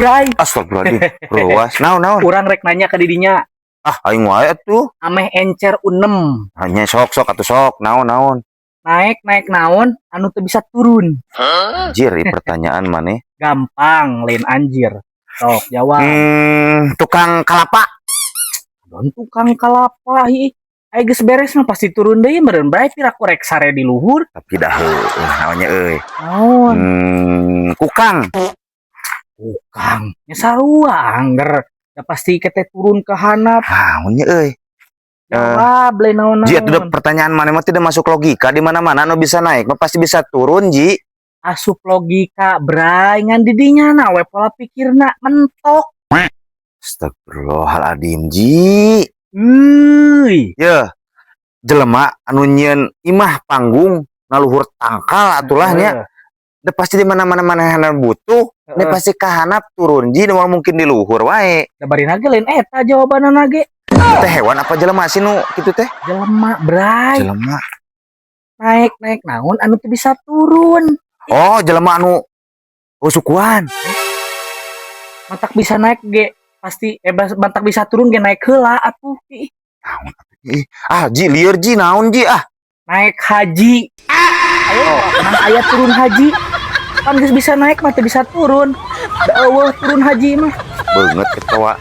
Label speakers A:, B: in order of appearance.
A: Bray.
B: Astagfirullahaladzim. Ruas. Naon naon?
A: Urang rek nanya ke didinya.
B: Ah, aing wae atuh.
A: Ameh encer unem.
B: Hanya sok sok atuh sok. Naon naon?
A: Naik naik naon anu teu bisa turun?
B: Anjir, ieu pertanyaan maneh.
A: Gampang, lain anjir. Sok jawab.
B: Tukang kalapa.
A: Don tukang kalapa hi. Ai geus beres mah pasti turun deui meureun, Bray, piraku rek sare di luhur.
B: Tapi dah heueuh naonnya euy.
A: Naon?
B: Kukang.
A: Kukang. Nya sarua angger. Da pasti kete turun ke handap.
B: Naonnya euy?
A: Jawab lain naon-naon.
B: Ji, atuh pertanyaan maneh mah tidak masuk logika. Di mana-mana anu bisa naik mah pasti bisa turun, Ji.
A: Asup logika, Bray, ngan didinya na we pola pikirna mentok.
B: Astagfirullahaladzim, Ji.
A: Euy.
B: Ye, jelema anu nyieun imah panggung na luhur tangkal atulah nya. Da pasti di mana-mana manehna butuh, ini pasti kahanap turun, Ji, moal mungkin di luhur wae.
A: Da barina ge lain eta jawabanna ge.
B: Teh hewan apa jelema sih nu kitu teh?
A: Jelema, Bray.
B: Jelema.
A: Naik naik naon anu teu bisa turun?
B: Oh, jelema anu oh sukuan.
A: Matak bisa naik ge pasti matak bisa turun ge naik heula atuh. Ih,
B: Naon atuh? Ih, ah, Ji, lieur, Ji, naon, Ji, ah.
A: Naik haji. Ayo, nah aya turun haji. Kan geus bisa naik mah teu bisa turun. Da euweuh turun haji mah.
B: Banget ketawa.